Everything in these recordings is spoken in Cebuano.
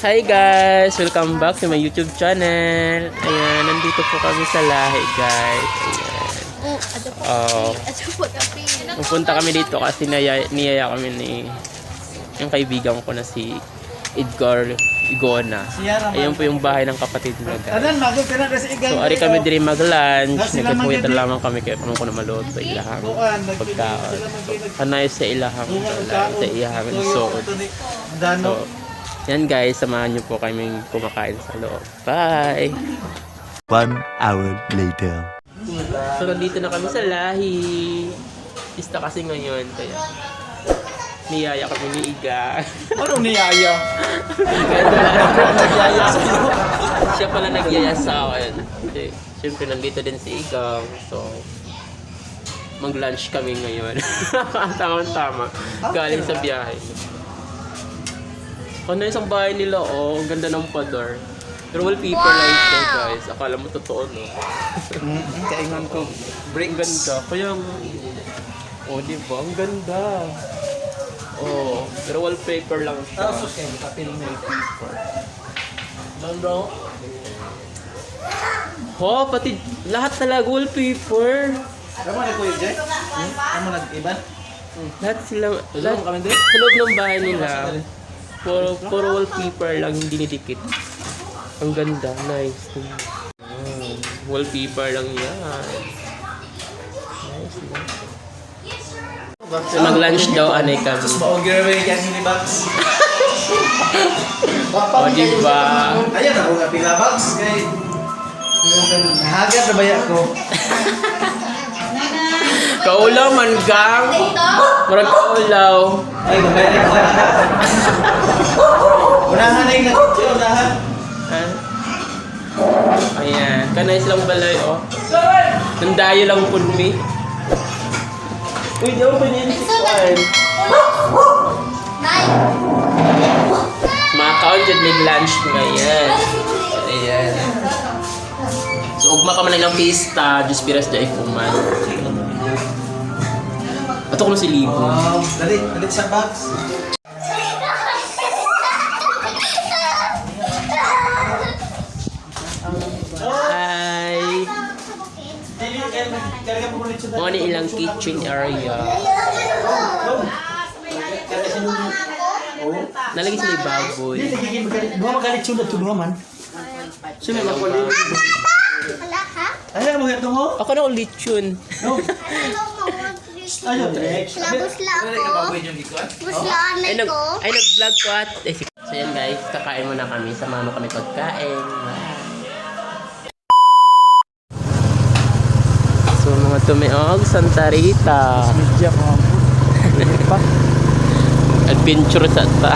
Hi guys! Welcome back to my YouTube channel. Ayan, nandito po kami sa lahi, guys. Ayan. Oh, ano po? Oh, Ano po tapi? pupunta kami dito kasi niyaya kami ni yung kaibigan ko na si Edgar Igona. Ayan po yung bahay ng kapatid niya, guys. Tanan magod ka na kasi igang. So, ari kami diri mag-lunch. Sila man Nagkapuwitan gani. lamang kami kaya kami ko na maluto ilahang pagkaon. So, kanay sa ilahang balay, sa iyahang lisod. Dano. So, yan guys, samahan niyo po kaming kumakain sa loob. Bye! One hour later. So, nandito na kami sa lahi. Pista kasi ngayon, kaya niyaya kami ni Iga. Anong niyaya? Kaya Nagyaya sa'yo. siya pala nagyaya sa akin. Kasi, siyempre, nandito din si Igang. So, mag-lunch kami ngayon. Tama-tama. Galing sa biyahe. Ano isang bahay nila, oh. Ang ganda ng pader. Pero wallpaper lang ito, guys. Akala mo totoo, no? Kaingon ko. Ang ganda. Kaya, oh, di ba? Ang ganda. Oh, pero wallpaper lang siya. Tapos kay kapil mo. Dondo. Ho, pati lahat talaga wallpaper. Amo na kuya Jay? Amo nag-iban? Lahat sila, lahat, kami din? sa loob ng bahay nila, puro wallpaper lang yung dinidikit. Ang ganda, nice. Wallpaper lang yan. Nice, no? So mag-lunch daw, anay kami. Maong grabe yan ni box. O, diba? Ayan ako nga pila box kay Hagat na baya ko. Kaulaw man, gang! Murag kaulaw. Ay, gamay na ko. Unahan na yung nag unahan. Ha? Ayan. Kanay silang balay, oh. Nandayo lang po mi. Uy, di ako pa niya si Juan. Nine. Mga kaon dyan, may lunch ngayon. Ayan. So, ugma ka man lang pista. Diyos piras dyan kuman. Ato ko na si Libo. Wow, dali, dali sa box. Hi! Dili kay kay mo ulit Mga ni ilang kitchen area. Nalagay sila yung baboy. Duha magkalit sunda to duha man. Sino makulit? Wala ha? Ay, mo ito mo. Ako na ulit yun. No. Ano mo? Ayo, Rex. Busla ako. Busla Ay, anay nag, ko. ay, nag-vlog ko at... Eh, so yan guys, kakain muna kami. Samahan mo kami pagkain. Bye. So mga tumiog, Santa Rita. Media ko. Pa. Adventure sa ta.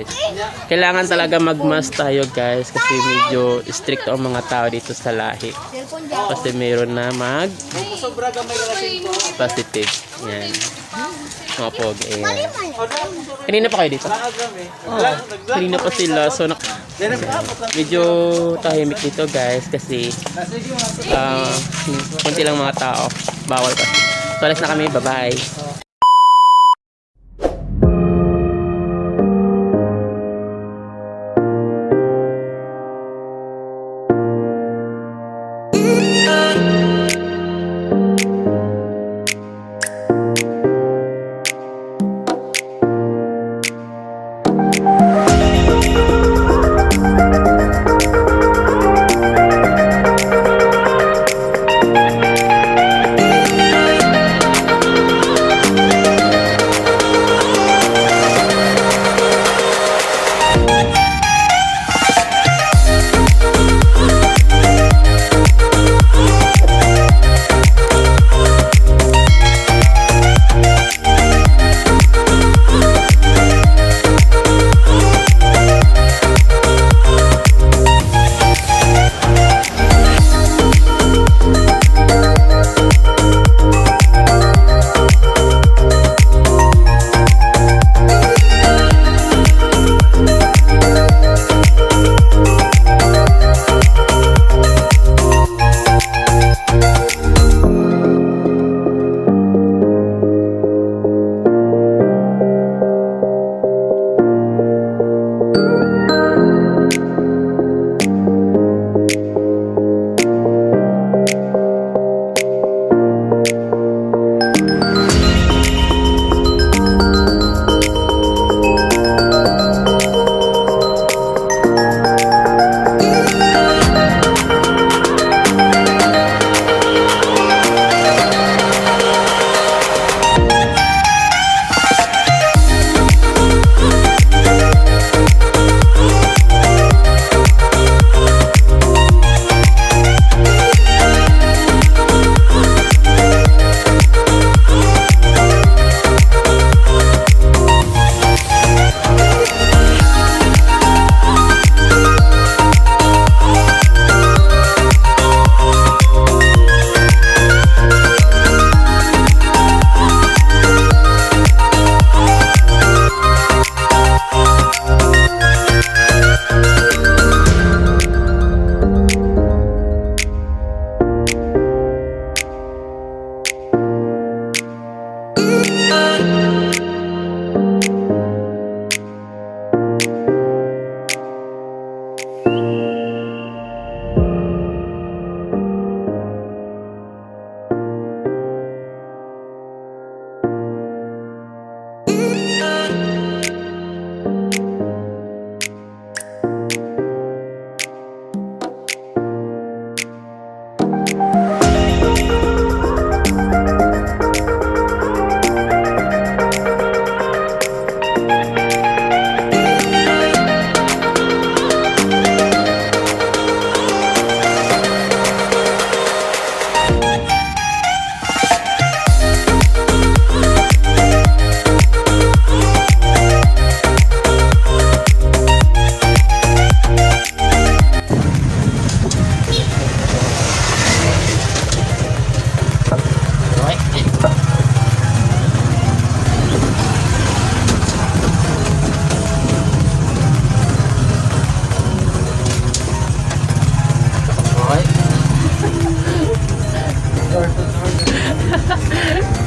Guys. Kailangan talaga mag-mask tayo, guys, kasi medyo strict ang mga tao dito sa lahi. Kasi meron na mag Sobra gamay ka kasi ko. positive. Yan. Mga pogi. Ayan. Kanina pa kayo dito? Kanina pa sila. So, medyo tahimik dito, guys, kasi konti lang mga tao. Bawal kasi. So, alis na kami. Bye-bye.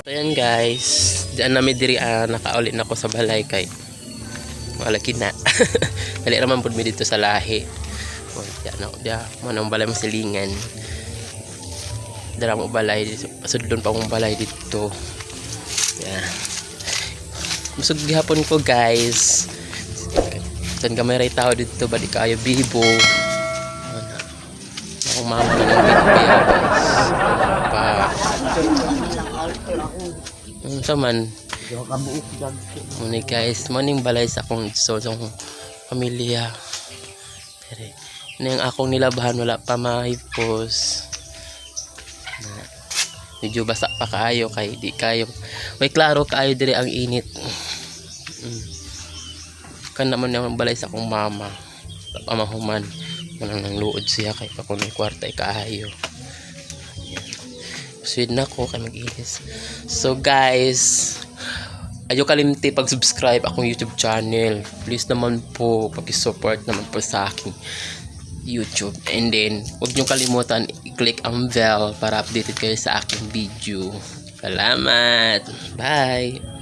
So yan, guys, diyan nami diri nakauli na ko sa balay kay malaki na. Dali ra man pud mi dito sa lahi. O, diyan ako diya mo nang balay masilingan. Dara mo balay, pasudlon pa akong balay dito. Yeah. Busog gihapon ko, guys. San gamay ray tao dito ba di kaayo bibo. Ano. Akong mama na ng bitbi, guys. Pa. Unsa man? Muna, guys, morning balay sa akong so sa akong pamilya. Pero ano yung akong nilabahan wala pa mahipos. Na, medyo basa pa kaayo kay di kayo. May klaro kaayo dire ang init. Kan naman ang balay sa akong mama. Pamahuman. Manang nang luod siya kay pa may kwarta ikaayo. Sweet na ko kay mag-ilis. So guys, ayo kalimti pag-subscribe akong YouTube channel. Please naman po, pag-support naman po sa aking YouTube. And then, huwag niyo kalimutan i-click ang bell para updated kayo sa aking video. Salamat! Bye!